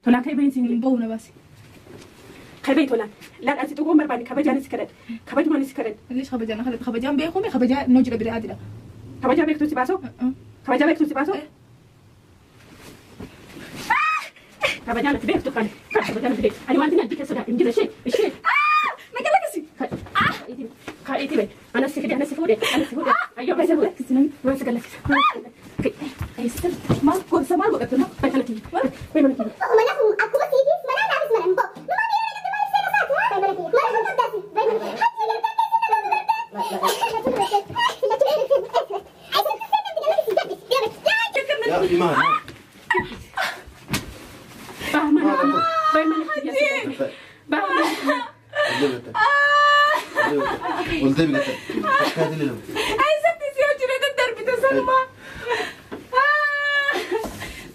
Tolaan ka'ee bahin siin Hin bahu na baasi. Ka'ee bahi tolaan. Laal ansi xuquun barbaanne kabajaanis kadhadhe. Kabajumaanis kadhadhe. Leesh kabajaan kadhadhe kabajaan beekuumi kabajaa noo jira bira adila. Kabajaa beektu si baasoo? Kabajaa beektu si baasoo? Kabajaa natti beektu kan. Kabajaa natti beektu. Ani wanti natti keessa hin jira ishee ishee. Na galakkisi. Ka'iitii bahi. Anas si fide anas si fuudhe anas si fuudhe. Ayyoo anas si fuudhe. Waan si galakkisa. Maal gorsa maal godhatte maal? Bahi mana kiyya. Bahi mana kiyya. Mana kun akkuma siitis mana naafis mana hin ba'u. Numa biyya irratti maal seera isaati? Bahi mana kiyya. Mana kun qabdaasi. Bahi mana kiyya. Hajji gartee يا اخي ما Bahi mana kiyya. Bahi mana kiyya. Bahi mana kiyya. Eessatti si hojii daddarbite sanuma?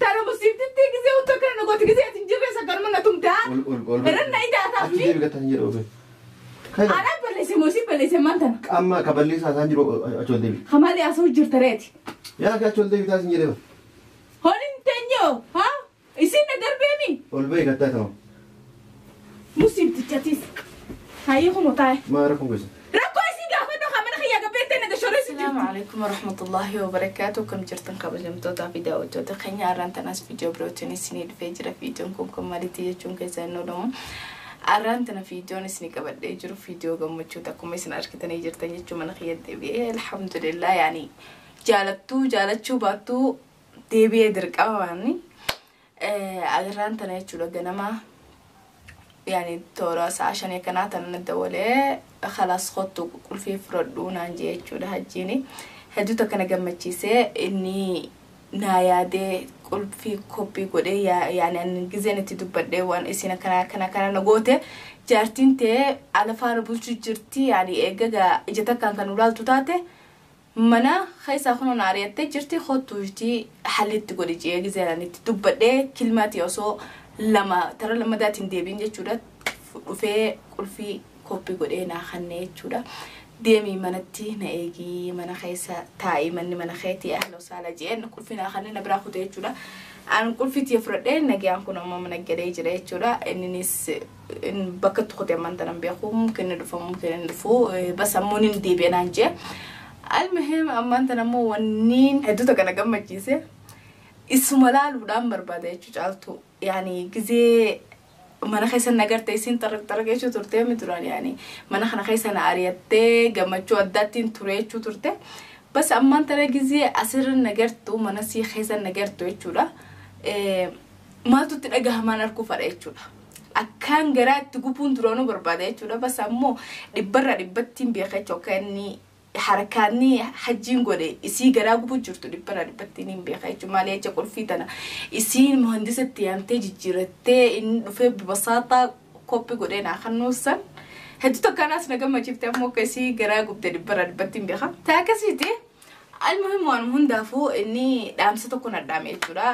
Tana musiibtitti gisee utuu akkana na gooti gisee ati hin jirre isa kanuma na tumtaa? Irra ijaataaf mi? Anaa balleesse moo si balleesse maal tana? Amma kaballeessaa isaan jiru achi ol deebi. Hamaali asoo jirta reeti. Yaa achi ol deebi taasisan jedhee. Horiin teenyoo haa? Isin na darbeemi? Ol bahi gattaa ta'u. Musiibtichatis. Hayyee kunoo taa'e. Maa rakkoon keessa? Rakkoo isin gaafadhu haa mana kiyyaa gabbeettee na gashooree si السلام jirti. عليكم ورحمة الله وبركاته. كم جرتن kabajamtoota fi daawwattoota keenya har'aan tanaas viidiyoo birootiin isinii dhufee jira. Viidiyoon kun kan maalitti jechuun keessaa hin oolamu. Har'aan tana viidiyoon isinii qabadhee jiru viidiyoo gammachuuti akkuma isin argitanii jirtan jechuu mana kiyya deebi'ee alhamdulillah yaani jaalattuu jaalachuu baattuu deebi'ee dirqama waani. Har'aan tana jechuudha ganama يعني toora sa'a shanii akkanaa tana dawalee khalaas kottu qulfii fudhadhuu naan jee jechuudha hajjiini. Hedduu takka na gammachiisee inni naa yaadee qulfii koppii godhee yaani ani gizeen itti dubbadhee waan isin akkana akkana akkana na goote jaartiin tee ala faana bulchuu jirti yaani eeggagaa ija takkaan kan ulaaltu taate mana keessaa kun na ari'attee jirti kottuuti hallitti godhi jee gizeen ani itti dubbadhee kilmaatii osoo lama tara lamadaatiin deebiin jechuudha dhufee qulfii koppii godhee naa kannee jechuudha. Deemii manatti na eegii mana keessa taa'ii manni mana keetii ahla saala jeen qulfii naa kannee na biraa kute jechuudha. An qulfii tiyya fudhadhee nagayaan kun ammoo mana galee jira jechuudha. Inninis bakka itti kutee ammaan tanan beeku mumkin ni dhufa mumkin hin dhufu bas ammoo nin deebi'e naan jee. Almuhim ammaan tana ammoo wanniin hedduu takka na gammachiise. Isuma laaluudhaan barbaada jechuu caaltu yaani gizee mana keessa nagarte isin xaraq xaraq jechuu turte mi duraan yaani mana kana keessa na ari'attee gammachuu addaattiin ture jechuu turte. Bas ammaan tana gizee asirra nagartu mana sii keessa nagartu jechuudha. Maaltu itti dhagahamaan arguu fadha jechuudha. Akkaan garaa itti gubuun duraanuu barbaada jechuudha. Bas ammoo dhibbarraa dhibbattiin beeka jechuudha akka inni harakaanni hajjiin godhe isii garaa gubuu jirtu dhibbarraa dhibbattiin hin beeka jechuudha. Maali jecha qulfii tana isiin muhandisa itti yaamtee jijjiirattee inni dhufee bibasaataa koppii godhee naa kannuusan. Hedduu tokkanaas na gammachiifte ammoo akka isii garaa gubde dhibbarraa dhibbattiin beeka. Taa akkasiiti. Almuhim waan hundaafuu inni dhaamsa tokko na dhaame jechuudha.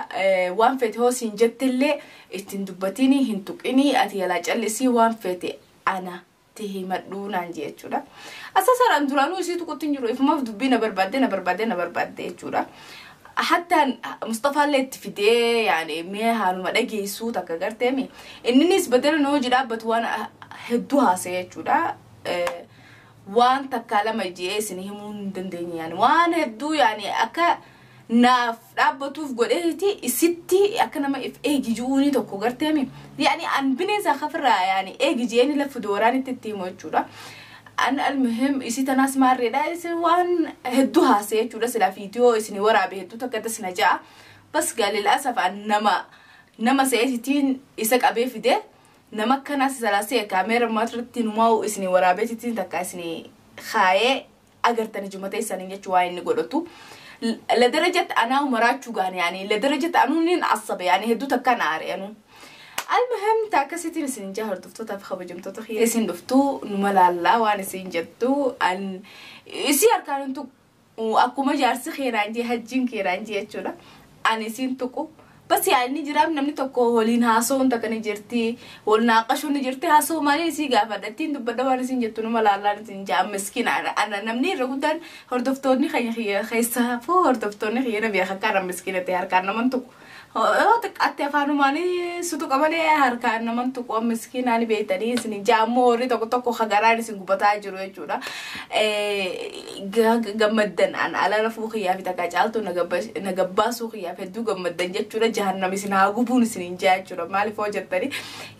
Waan feete hoo siin jettillee ittiin dubbatini hin tuqini ati yalaa callisii waan feete ana himadhuu naan jee jechuudha. Asasaraan duraanuu isii tuqutti hin jiru ifumaaf dubbii na barbaadde na barbaadde na barbaadde jechuudha. Hattaan Mustafaallee itti fidee yaani mee haaluma dhageessuu takka garteemi. Inninis badala na hojii dhaabbatu waan hedduu haasa'e jechuudha. Waan takkaa lama jee isin himuu hin dandeenye yaani waan hedduu yaani akka naaf dhaabbatuuf godheeti isitti akka nama if eegi ji'uuni tokko garteemi. Yaani an bineensa kafirraa yaani eegi jeeni lafa dooraanitti itti himu jechuudha. An almuhim isii tanaas maarreedha isin waan hedduu haasa'e jechuudha silaa viidiyoo isin waraabe hedduu takka tas na ja'a. Bas gaa lil'asaf an nama nama se'eetitiin isa qabee fide nama akkanaas isa laasee kaameera maatirratti numaa'u isin waraabeetitiin takka isin kaayee agartan ijuma teessaniin jechuu waa inni godhatu. لدرجة أنا ومراتشو قان يعني لدرجة أنو نين عصب يعني هدو تكان عاري أنو. المهم تاكسيتي نسين جاهر دفتو تافخ بجمتو تخي سين دفتو نملا الله وانا سين جدو أن يسير كان انتو وأكو مجارسي خيرانجي هجين خيرانجي يتشولا أنا سين تكو بس يعني جرام نمني tokko waliin haasa'uun takka ni jirti wal naaqashuun ni jirti haasa'uu malee isii gaafadha ittiin dubbadha waan isin jettu numa laallaan isin ja'a miskiina ana namni irra guddaan hordoftoonni keenya keessaa foo hordoftoonni keenya na beeka akka ana miskiina ta'e harkaan naman tokko Yoo xiqqaatti afaanumaanii sutu qabalee harkaan naman tuqoo miskiinaan beektanii isin jaammoo warri tokko tokko hagaraan isin gubataa jiru jechuudha. Gammaddan an ala rafuu kiyyaa fi takka caaltuu na gabbaasuu kiyyaaf hedduu gammaddan jechuudha. Jahannam isin haa gubuun isin hin jaa jechuudha. Maaliif hoo jettanii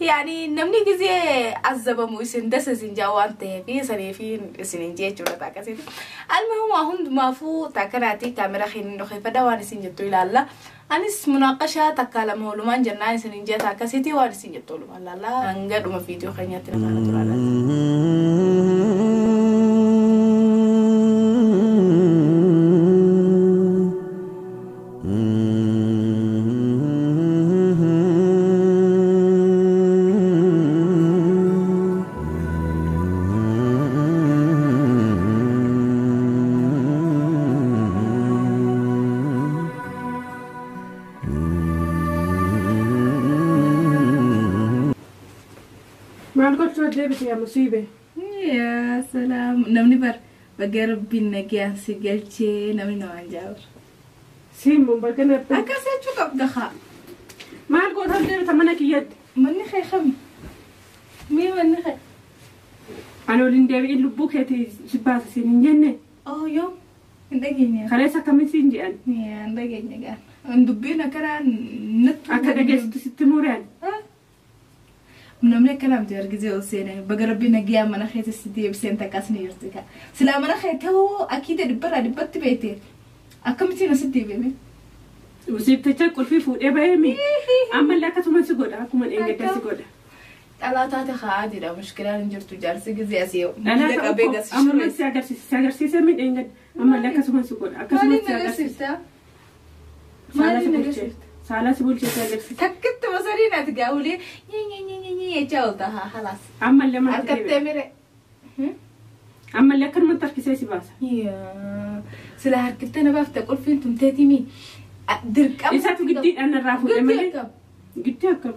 yaani namni gizee azabamu isin dasa isin jaa waan ta'eef saniif isin hin jee jechuudha takkasiiti. Almuhimu hundumaafuu takkanaati kaameraa hin dhokeeffadha waan isin jettu ilaalla. Anis munaaqashaa takka lama oolumaan jennaan isin hin jeeta akkasiiti waan isin jettu oolumaan laalla. Hanga dhuma viidiyoo keenyaatti na faana turaadha. Maal gochuu deebite yaa musiibe? Yaa salaam namni bar baga rabbiin nagaan si galchee namni namaan jaawar. Siin baga nabbe. Akkas jechuu qabda haa. Maal gootan deebita mana kiyyatti? Manni kee kami? Mii manni kee? Ani waliin deebi'in lubbuu keetii si baasa siin hin jenne. Oh yoo hin dhageenye. Kaleessa akkamiin siin jedhan? Yaa hin dhageenye gaan. Dubbiin akkanaa natti. Akka dhageessitu sitti mureen. Namni akkana miti argitee ol seenee baga rabbiin nagaa mana keessa si deebiseen takkas ni jirti ka. Silaa mana kee ta'uu akiida dhibbarraa dhibbatti beekte akkamittiin asitti deebi'ame? Musiibticha qulfii fuudhee bahee ammallee akkasuma si godha akkuma dheengaddaa si godha. Dhalaa taate haadhiidha mushkilaan hin jirtu jaarsi gizee asii Dhalaa qabee ta'uu ammallee si agarsiisa si agarsiisa mi dheengadda ammallee akkasuma si godha akkasuma si agarsiisa. Maaliin agarsiifta? Saala si bulchee si agarsiisa. Takkitti masariin ati gaa'ulee nyee nyee nyee nyee nyee jechaa oolta haa halaas. Ammallee mana Harkattee mire. Ammallee akkanumatti harkisee si baasa. Sila harkiftee na baafte qulfiin tumteetii mi dirqama. Isaatu giddiidhaan narraa fuudhe malee. Giddii akkam.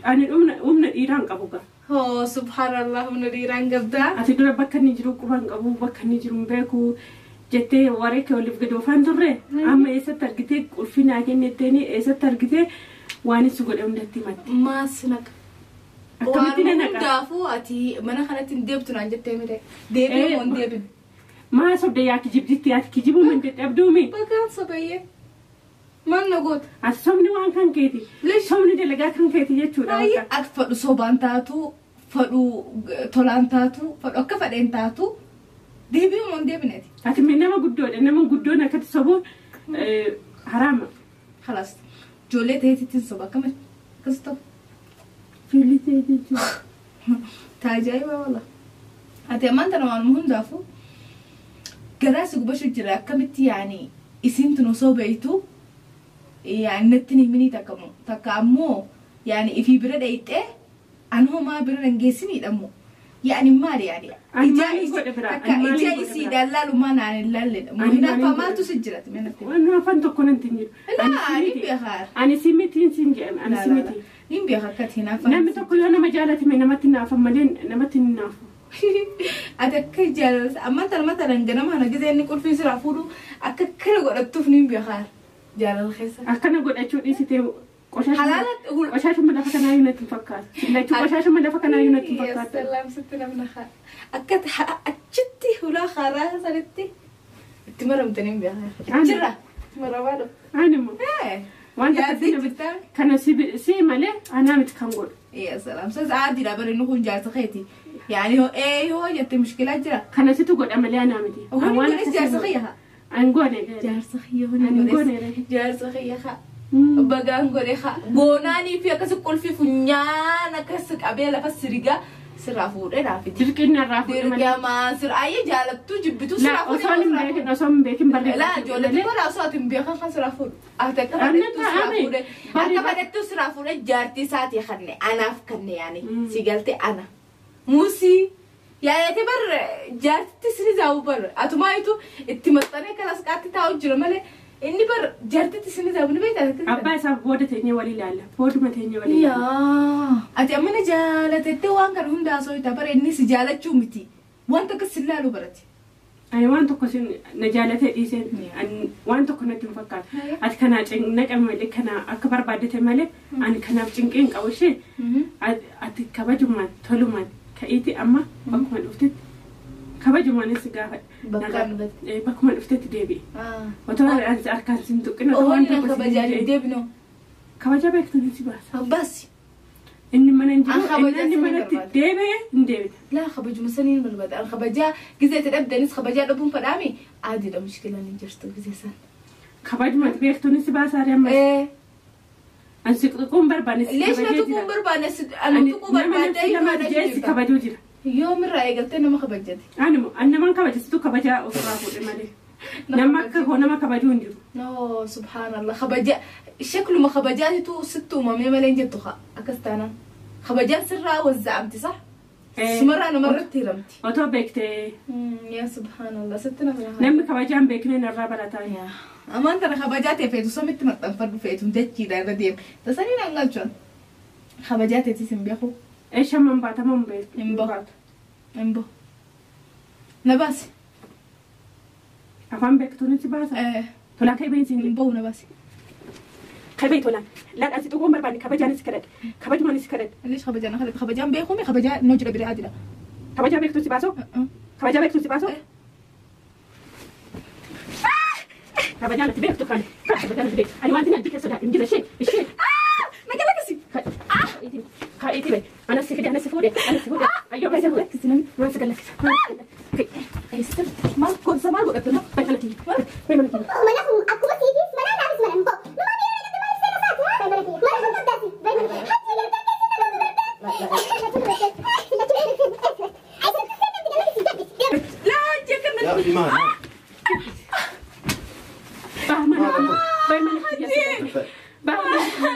Ani humna dhiiraa hin qabu gaa. Hoo subhaanallah humna dhiiraa hin qabdaa. Ati dura bakka inni jiru quba hin qabu bakka inni jiru hin beeku jettee waree kee oliif gadi oofaan turre amma eessatti argitee qulfii naa kennitteeni eessatti argitee waan itti godhe hundatti himatte. Maas naqa. Akkamitti na Waan naqa? hundaafuu ati mana kanatti hin deebtu naan jettee mire. Deebiin moo hin deebin? Maa sobde yaa kijibditti ati kijibuu man dadhabduumi. Bagaan sobayyee. Maal na goota? Ati sobni waan kan keeti. Sobni dalagaa kan keeti jechuudha. Baay'ee ati fadhu sobaan taatu, fadhu tolaan taatu, fadhu akka fadheen taatu deebiin moo hin deebineti? Ati mee nama guddoodha. Nama guddoon akkatti sobuun haraama. Khalaas ijoollee ta'eetittiin soba akkamitti akkas ta'u. Ijoollee ta'e jechuudha. Taajaa'iba wala. Ati ammaan tana waanuma hundaafuu garaa si gubachuu jira akkamitti yaani isiin tun osoo beektu yaani natti hin himinii takka moo takka ammoo yaani ifii bira dhayixee an homaa bira hin geessiniidha moo yaani maali yaani Ani maaliin godhe biraa? takka Ani maaliin ija godhe isiidhaan laalumaa naan hin laalledha moo Ani hinaaffaa maaliin maaltu si jirati mee natti himi? Waan afaan tokko nanti hin jiru. Laa, ni beekaa. Ani si mitiin siin jedhame. Ani si miti. Niin beeka akka ati hinaaffaa. Namni tokko yoo nama jaalatame namatti hinaafa malee namatti hin hinaafu. Ati akka jaalalasa amma tana matalan ganama kana gisee inni qulfii siraa fuudhu akka kana godhattuuf niin beekaa jaalala keessa. Akkana godhachuu dhiisitee Halaala qoshaashuma lafa kanaa iyyuu natti hin fakkaatu. Lachuu qoshaashuma lafa kanaa iyyuu natti hin fakkaatu. Salaam sitti namna haa. Akka achitti hulaa haaraa sanitti itti maramte niin beekaa. Achirra itti maramaa dhufu. Ani immoo wanta Yaaddee akkasii jirtaa? kana si malee anaa miti kan godhu. Yaa salaam sas aadiidha bari nu kun jaarsa keeti. Yaani hoo ee yoo jette mushkilaa jira. Kana situ godha malee anaa miti. Huni Waan godhes akkasii jaarsa godhu. kiyya haa. An goone. Jaarsa kiyya huni Ani godhes. goone. Jaarsa kiyya haa. Bagaan godhe haa. Goonaanii fi akkasi qulfii funyaan akkas qabee lafa sirigaa sirraa fuudhee naafiti. Dirqiin narraa fuudhe malee. Dirqamaa sir ayyee jaalattuu jibbituu Laa sirraa osoo hin fuudhee. beekin osoo hin beekin barreeffama. Laa ijoollee xiqqoo laa osoo ati hin beekan kan sirraa fuudhu. Ati akka Anna fadhettuu sirraa ta'ame. fuudhe. Akka fadhettuu sirraa fuudhe jaartii isaatii kanne anaaf kanne yaani si galte ana. Muusii yaayate bar jaartitti sini zaa'u bar atumaayitu itti maxxanee kanas qaatti taa'u jira malee inni bar jaartitti sini zaa'u ni beektaa akkasii. Abbaa isaaf booda teenyee walii ilaalla. Booduma teenyee walii ilaalla. Yaa ati amma na jaalatettee waan kana hundaa osoo itti bara inni si jaalachuu miti wanta akkas si laalu barate. Ani waan tokko sin na jaalatee dhiiseen waan tokko natti hin fakkaatu. Ati kanaa naqame malee kana akka barbaaddete malee ani kanaaf cinqee hin qabu ishee ati kabajumaan tolumaan ka'iiti amma bakkuma dhuftetti kabajumaanis gaafadha. Bakkuma dhuftetti deebi'e. Otoo harkaan sin tuqqin otoo waan tokko sin deebinoo. Kabaja beektuun si baasa. Baasi. Inni mana hin jiru inni manatti deebi'e hin deebita. Laa kabajuma saniin barbaada. Kabajaa gizee itti dhabdanis kabajaa dhabuun fadhaami adiidha mushkilaan hin jirtu gizee san. Kabajuma beektuun si baasaa ammas. Ani si tuquun barbaanne si Leesh na kabajee tuquun jira. barbaanne ani tuquu barbaadde Nama jee si kabajuu jira. Yoomirraa eegaltee nama kabajjate. Animo an naman kabajasitu kabajaa ofirraa fuudhe malee. Nama akka koo nama kabajuu hin jiru. No subhaanallah kabaja shakluma kabajaatitu sitti uumamee malee hin jettu akkas taanaan. Kabajaan sirraa wazza'amti sax? Sumarraa namarratti hiramti. Otoo beektee Yaa subhaanallah sitti nama. namni kabajaa hin beekne narraa barataa. Amaan tana kabajaa ta'e feetu samitti maxxanfadhu feetu dachiidha irra deema. Tasanii naan galchan. Kabajaa ta'etis hin beeku. Eeshamman baatamoo hin beeku. Hin bahu. Hin bahu. Na baasi. Afaan beektuunis baasa. Tolaa ka'ee siin Hin bahu na baasi. Kabee tolaan laadhaan si tuquun barbaanne kabajaanis kadhadhe kabajumaanis kadhadhe. Leesh kabajaan kadhadhe kabajaan beekuumi kabajaa noo jira bira adiidha. Kabajaa beektuun si baasoo? Kabajaa beektuun si baasoo? Kabajaan ati beektu kan kabajaan ati beektu ani wanti natti keessa hin jira ishee ishee. Na galakkisi. Kaa'iitii bahe anas si fide anas si fuudhe anas si fuudhe ayyoo bahe Lakkisi namni. Waan si galakkisa. Maal gosa maal godhatte na? Bahe mana kiyya bahe mana kiyya. Mana kun akkuma siifis mana naafis mana hin ba'u. Numa biyya eegatti maaliif seera isaati? Bayi mana kiyya. Mana kun qabdaasi. Bayi mana kiyya. Hajji gartee keessa Laa hojii kana. Yaa akhi maal? Bahe mana bahe mana kiyya. Bahe mana kiyya.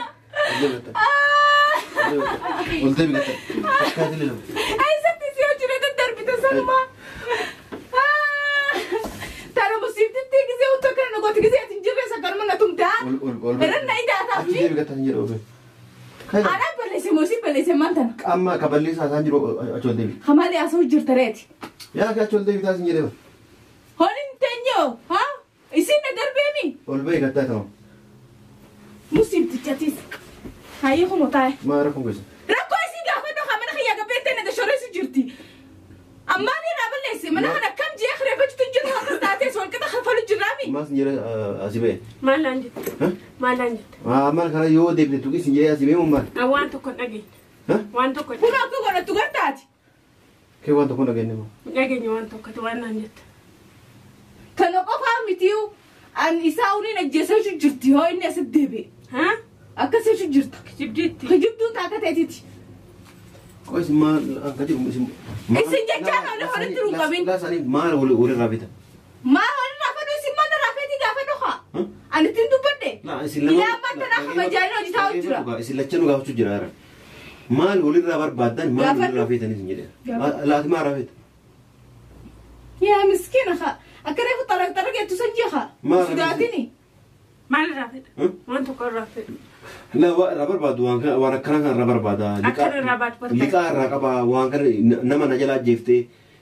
Ol deebi gatta. Fakkaati lama. Eessatti si hojii daddarbite sanuma. Tana musiibtitti gisee utuu akkana na gooti gisee ati hin jirre sakkanuma na tumte haa? Ol ol ol. Irra na idaataaf Achi deebi gatta hin jedhu ofe. Anaa balleesse moosii balleesse maal tana? Amma kaballeessaa isaan jiru achi ol deebi. Hamaali haasa'u jirta reeti. Yaa akhi achi ol deebi taas hin jedhee. Holiin teenyoo haa? Isin na darbeemi? Ol bahi gattaa ta'u. Musiibtichatis. Hayyee kun taa'e. Maa rakkoon keessa? Rakkoo isin gaafadhu haa mana kiyyaa gabbeettee na gashoreessu jirti. Ammaan irraa balleesse mana kana akkam ji'a kireeffachuutu hin jiru akkas taatees walqixa kafalu jirraami. Maas hin jedhee asii bahe. Maal naan jette? Maal naan jette? Maal kana yoo deebite tuqis hin jedhee asii bahe maal? Waan tokko hin dhageenye. Waan tokko hin Kun akka godhattu gartaati. Kee waan tokko hin dhageenye moo? dhageenye waan tokko waan naan jette. Kana qofaa mitiyu an isaa uniin ajjeesee jirti yoo inni asitti deebi'e. Haa? Akkasii jirta. Kijibdiitti. Kijibduun taaka ta'eetiiti. Qoy isin maal akka jedhu isin. Isin jechaan olii walitti hin qabin. Laasanii maal walirraa bitan? Maal walirraa fadhu isin maal irraa feetii gaafadhu haa? Ani ittiin dubbadhe. Isin lama. Ilaa ammaan tanaa kabajaanii hojii taa'u jira. Isin lachanuu gaafachuu jira haara. Maal walirraa barbaaddan maal walirraa feetanis hin jedhe. Laati maal irraa feeta? Yaa miskiina haa. Akka reefu xarag xarag jettu san jee haa. Sodaatini. Maal irraa fedha? Waan tokko irraa fedha. La irraa barbaadu waan akkana kana irraa barbaada. Akkana irraa barbaada. Liqaa irraa qaba waan kana nama na jalaa ajjeeftee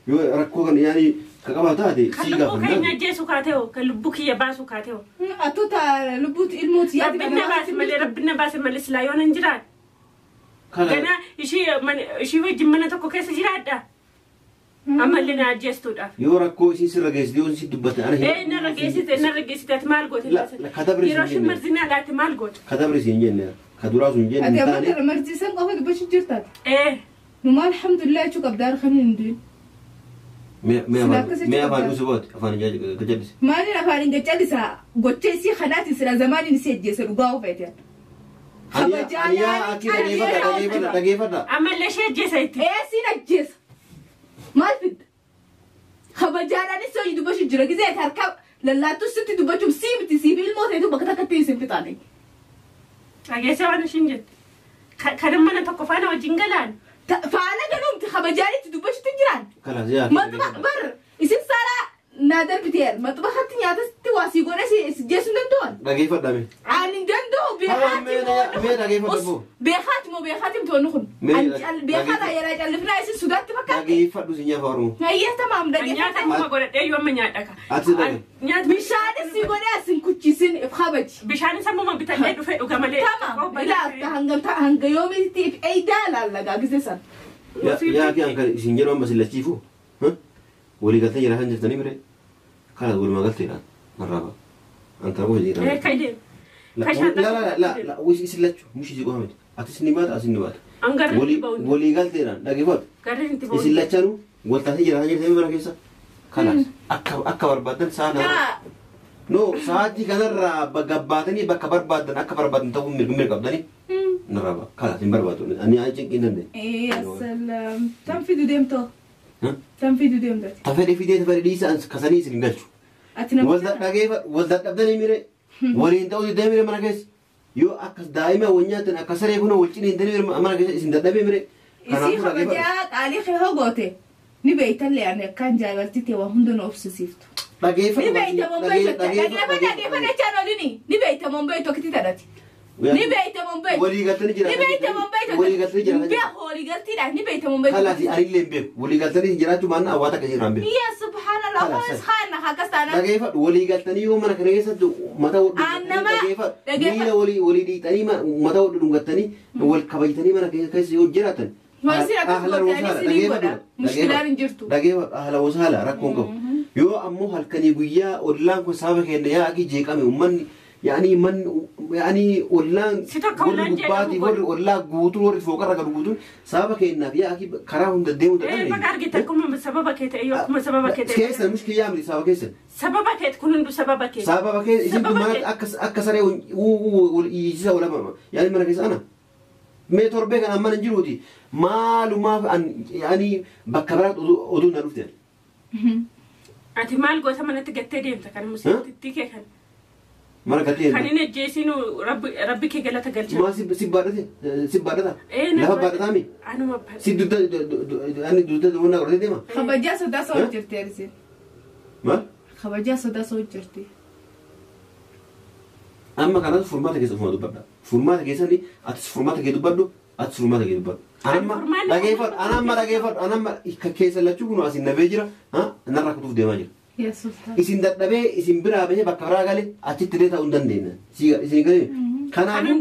yoo rakkoo kana yaani ka qabaa taate Kan sii lubbuu gaafa. keenya ajjeesu kaatee hoo kan lubbuu kiyya baasu kaatee hoo. Atu taa lubbuuti ilmooti yaadi Rabbin na baase malee rabbin na baase malee silaa yoon hin jiraadhe. Ganaa ishii wajjin mana tokko keessa jiraadha. Ammallee na ajjeestuudhaaf. Yoo rakkoo isiin sirra geessite yoo isiin dubbatte ana Ee narra geessite narra geessite ati maal goote? Katabri Yeroo siin isheen jenne. marzinaa laate maal goote? Katabri siin jenne ka duraa sun jenne Ati hin amma taane. tana marziisan qofa dubbachuu jirtaati. Ee Numa alhamdulillah jechuu qabda harkaan hin du'in. Mee afaan dhusu booti afaan gajallise. Maaliin afaan hin gaccalisa gocha isii kanaatiin sila zamaaniin isii ajjeese dhugaa ofeeti. Ani yaa akki dhageeffadha dhageeffadha dhageeffadha. ammallee ishee ajjeesa itti. Ee siin ajjeesa. Maal fidda? Kabajaadhaanis hojii dubbachuu jira gisee ati harka lallaattuu sitti dubbachuuf sii miti siif ilmoo ta'etu bakka takkatti isin fixaane. Dhageessee waan ishiin jette. Kan mana tokko faana wajjin galaan. Faana galuumti kabajaanitti dubbachuutti hin jiraan. Kalaas yaa akki Maxba bar isin saalaa naa darbiteer maxbakatti nyaatatti waa sii godhe si jeesuu danda'an. Dhageeffadhame. Ani danda'u beekaati beekaati moo beekaati miti wanni kun. Beekaadha yeroo callifnaa isin sudaatti fakkaate. Dhageeffadhu si nyaata Oromoo. Hayyee tamaam dhageeffadha. Nyaata kuma godhadhee yoo amma nyaadha ka. Ati dhage. Bishaanis si godhe asin kuchisin if kabaji. Bishaanis ammuma bitadhee dhufee dhuga malee. Tamaam ilaafta hangam hanga yoomiitti if eeydaa laallagaa gise san. Yaa kee ankan isin jedhu amma sillachiifu. Walii galtee jiraatan jirtanii mire. Kanas walumaa galteedhaan narraa ba'a. Anta qofa jedhee. Kaidee. La la la la isin lachuu mushi si qofa miti. Atis ni baata asin ni baata. Walii galteedhaan dhageeffatu. Isin lachanuu waltaatee jiraatan jirtanii mana keessa. Kanas akka barbaadan sa'a kanarra. No sa'aatii kanarraa gabbaatanii bakka barbaadan akka barbaadan ta'uu mirga qabdanii. Narraa ba'a. Kanas hin barbaadu. Ani ani cinqii hin dandeenye. Assalaam. Tan fidu deemtoo. Tan fidu deemtati. Tafedhe fidee tafedhe dhiisa kasanii isin hin galchu. Wal dadhabdanii mire waliin ta'uu diddanii mire mana keessa yoo akkas daa'ima wal nyaatan akka saree kun wal cina hin mire mana keessa isin dadhabee mire. Isii kabajaa qaalii kee hogoote ni beeytallee ani akkaan jaalaltite waa hunda nu obsisiiftu. Dhageeffadhu. Ni beeyta Mombeeto dhageeffadha jechaan olini ni beeyta Mombeeto akkatti taphati. Ni beeyta Mombeeto. Walii galtanii jiraatan. Ni beeyta Mombeeto. Walii galtanii jiraatan. Beeku walii galtiidha ni beeyta Mombeeto. Kalaati anillee hin beeku walii galtanii jiraachuu maannaa hawaasa akkasii irraa hin beeku. Yaa subhaanallah kunis haana akkas taanaan. Dhageeffadhu walii galtanii yoo mana kana keessatti mataa wal dhageeffadhu miila walii walii dhiixanii mataa wal dhungattanii wal kabajatanii mana keessa yoo jiraatan. Dhageeffadhu ahla wasaala rakkoon qabu. Yoo ammoo halkanii guyyaa ollaan kun sababa keenya yaa akii jeeqame uummanni yaani man yaani ollaan warri gubbaatii warri ollaa guutuun warri fooqarra galu guutuun sababa keenyaaf yaa akii karaa hunda deemuu dadhabne. Bakka argite akkuma sababa kee ta'e yoo akkuma sababa kee ta'e. Keessan mushkilaa miti sababa keessan. Sababa kee kun hunduu sababa kee. Sababa kee isin mana akka saree wal iyyisiisa wal amama yaani mana keessa ana. Mee torbee kana mana hin jiruuti maalumaaf yaani bakka biraatti oduun na dhufte. Ati maal goota manatti gattee deemta kan musiitii kee kan. Mana gattee Kan inni ajjeesinu rabbi kee galata galcha. Maa si baadhate si baadhata? Lafa baadhataa mi? Anuma baadhata. Si dugda ani dugda wanna godhatee deema? Kabajaa sodaa soo jirti Ersin. Maal? Kabajaa sodaa soo jirti. Amma kanas furmaata keessa ofuma dubbadha. Furmaata keessani atis furmaata kee dubbadhu atis furmaata kee dubbadhu. Anamma dhageeffadhu anamma dhageeffadhu anamma keessa lachuu kun asin nabee jira narraa kutuuf deemaa jira. Isin dadhabee isin biraa bahee bakka biraa galee achitti illee ta'uu hin dandeenye. Isin galee. Kanaafuu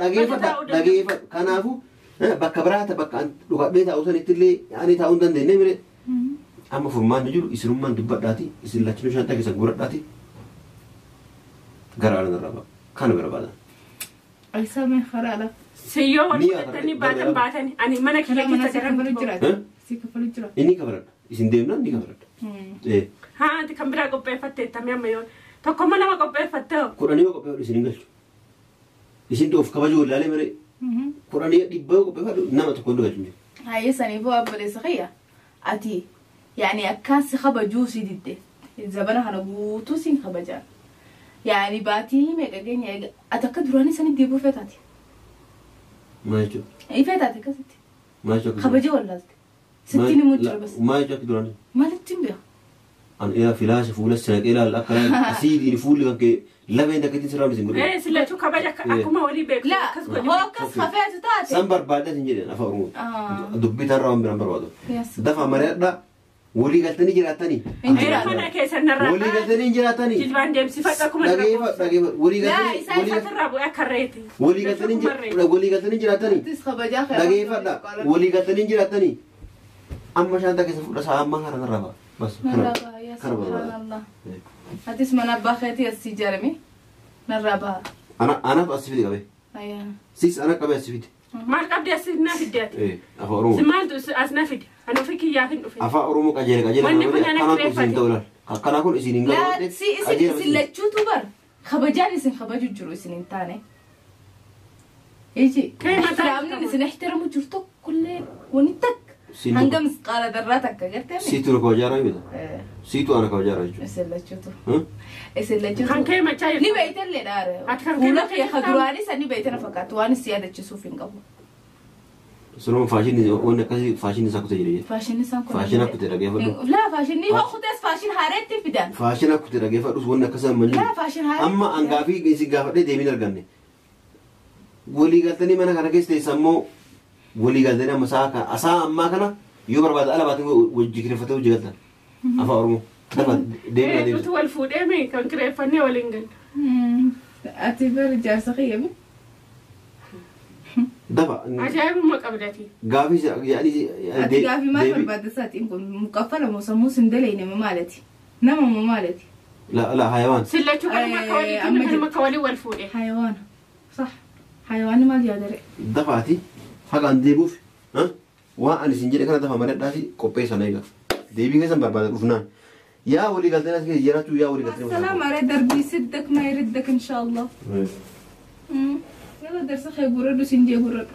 dhageeffadhu dhageeffadhu kanaafuu bakka biraa bakka dhukadhee taa'uu sanitti illee ani taa'uu hin dandeenye mire. Amma furmaanni jiru isinummaan dubbadhaati isin lachinuu shantaa keessan guuradhaati gara ala narraa ba'a. Kana barbaada. Ayisa mee karaa ala. Siyyoo wal fudhatanii baatan baatan ani mana kiyya keessa garan jiraata. Si kafalu jira. Inni kafaladha. Isin deemnaan ni kafaladha. Haa ati kan biraa qopheeffatte tamee amma yoo tokkommoo nama qopheeffatte hoo. Kudhanii yoo qopheeffadhu isin hin galchu. Isin of kabajuu wallaalee malee. Kudhanii dhibba yoo qopheeffadhu nama tokko hin galchu. Hayyee saniifuu obboleessa kiyya ati yaani akkaan si kabajuu si didde zabana kana guutuu siin kabajaan. Yaani baatii meeqa keenya eega ati akka duraanii sanitti deebi'uu feetaati. Maal jechuudha? Feetaati akkasitti. Maal jechuudha? Kabajee wallaalte. Sittiin immoo jira bas. Maal jechuudha akka duraanii? Maalitti hin beeku? An ila filaasha fuula sinaqee ilaalla akka asiidiin fuulli kan kee lameen takka sirraa isin godhe. Sillachuu kabaja akkuma walii beeku akkas godhe. Hoo akkas hafeetu taate. San barbaadda isin jedhan afaan Oromoo. Dubbii tarraa waan biraan barbaadu. Dafa mari'adhaa walii galtanii jiraattanii. Mana keessa narraa. Walii galtanii hin jiraattanii. Jilbaan deemsifadha akkuma Dhageeffadhu dhageeffadhu walii galtanii. Isatirraa bu'ee akka reeti. Walii galtanii jiraattanii. Dhageeffadha walii galtanii jiraattanii. Amma shantaa keessa fudha sa'a ammaa kana narraa ba'a. Bas kana barbaada. Atis mana abbaa keetii as ijaarame narraa ba'a. Anaaf as fide qabee. Siis ana qabee as fide. Maal qabdee as na fidde ati? Afaan Oromoo. Maaltu as na fide? Ani ofii kiyyaaf hin dhufe. Afaan Oromoo qajeele qajeele. Wanni kun ana Kanaa kun isin ta'u laal. Akkanaa kun isin hin galu. Si isin lachuutu bar kabajaan isin kabaju jiru isin hin taane. Iji ixtiraamni isin ixtiramu jiru tokkollee wani takka. Hangam qaala darraa takka gartee? Siitu na kabajaa miti. Siitu ana kabajaa jechuudha. Isin lachuutu. Isin lachuutu. Kan kee machaa Ni beeytallee dhaare. Ati kan kee Fuula kee ka duraanis ni beeytana fakkaatu waan si yaadachisuuf hin qabu. Sunuma faashinni wanni akkasii faashinni isaa kutee jira jechuudha. Faashinni isaan kun. Faashina kutee dhageeffadhu. Laa faashinni yoo kutees faashin haareetti fidan. Faashina kutee dhageeffadhus wanni akkasii amma jiru. Laa faashin haareetti. Amma hangaafii isin gaafadhee deebiin arganne. Walii galtanii mana kana keessa teessan immoo walii galtanii amma sa'a kana sa'a ammaa kana yoo barbaade ala baatee wajji kireeffatee hojii galtan. Afaan Oromoo. Dafa deebiin Nuti adeemsa. wal fuudhee mee kan kireeffannee waliin galle. Ati bari jaarsa kiyyami. Dafa Ajaa'ibuma qabdati. gaafii yaani Ati gaafii maal barbaadda saatiin kun mukaffala moo sammuu sin dalayne ma maalati? Nama ma maalati? La la hayawaan. Sillachuu kanuma akka walii Amma kanuma akka walii wal fuudhe. Hayawaana. Sax. Hayawaanni maal yaadare? Dafaati haqaan deebiuf waan ani isin jedhe kana dafa maradhaati qopheessan eega. Deebii keessan barbaada dhufnaan. Yaa walii galtanii as keessa jiraachuu yaa walii galtanii. السلام على دربي يسدك ما يردك ان شاء الله. يلا درس خي غردو سنجي غردو.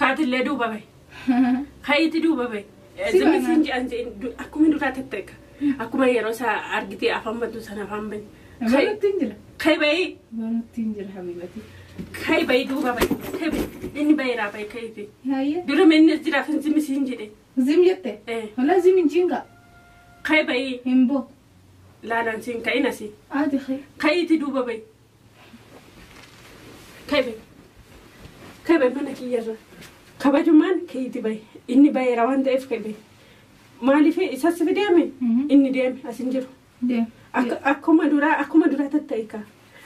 Kaatillee duuba bahe. Kayiiti duuba bahe. Si Zimmi baana. siin jedhan akkuma duraa tatteeka. Akkuma yeroo isaa argitee afaan bantu sana afaan bani. بنوتي انجل Kayi bahee بنوتي انجل حبيبتي. kayi bahee duuba bahe. Kayi bahe inni baheeraa bahe kayiiti. هيا Dura inni as jiraaf zimmi siin jedhe. زم جتة. Eh. ولا زم انجينغا. Kayi bahee همبو. laalaan siin ka'in asii. عادي خي. Kayiiti duuba bahe. Kayi bahe. Kayi bahe mana kiyyarra. Kabajumaan kayiiti bahe. Inni baheera waan ta'eef kayi bahe. Maaliif isas deeme inni deeme as hin jiru. دي. Akkuma duraa tatta'e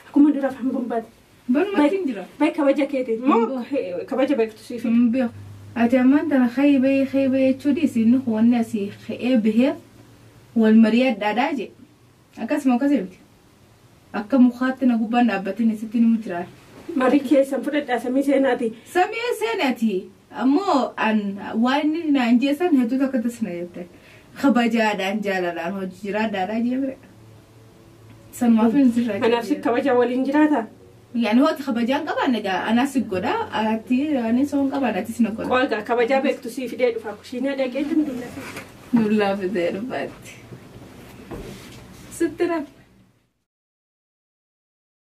akkuma duraa afaan bombaate. بنوتي انجل. Bahe kabaja keeti moo kabaja beektu siif. همبو. ati ammaan tana khayba khayba jechuunis inni wanni asii ka'ee bahee wal mari'adhaadhaa je akkasuma akkas miti akka mukaatti na gubbaan dhaabbatin isitti ni mujiraan. Marii keessan fudhadhaa samii seenaati. Samii seenati ammoo an waan inni naan jeessan hedduu takka tasna jette kabajaadhaan jaalalaan hojii jiraadhaadhaa jee bire. Sanumaaf hin sirraa. Kanaaf si kabaja waliin jiraata. Yani hooti kabajaan qabaan egaa anaas si godha ati ani soon qabaan atis na godha. Qogaa kabajaa beektu sii fidee dhufa kushiinaa dhaqee dullaa. Dullaa fidee dhufaatti. Sitti rafi.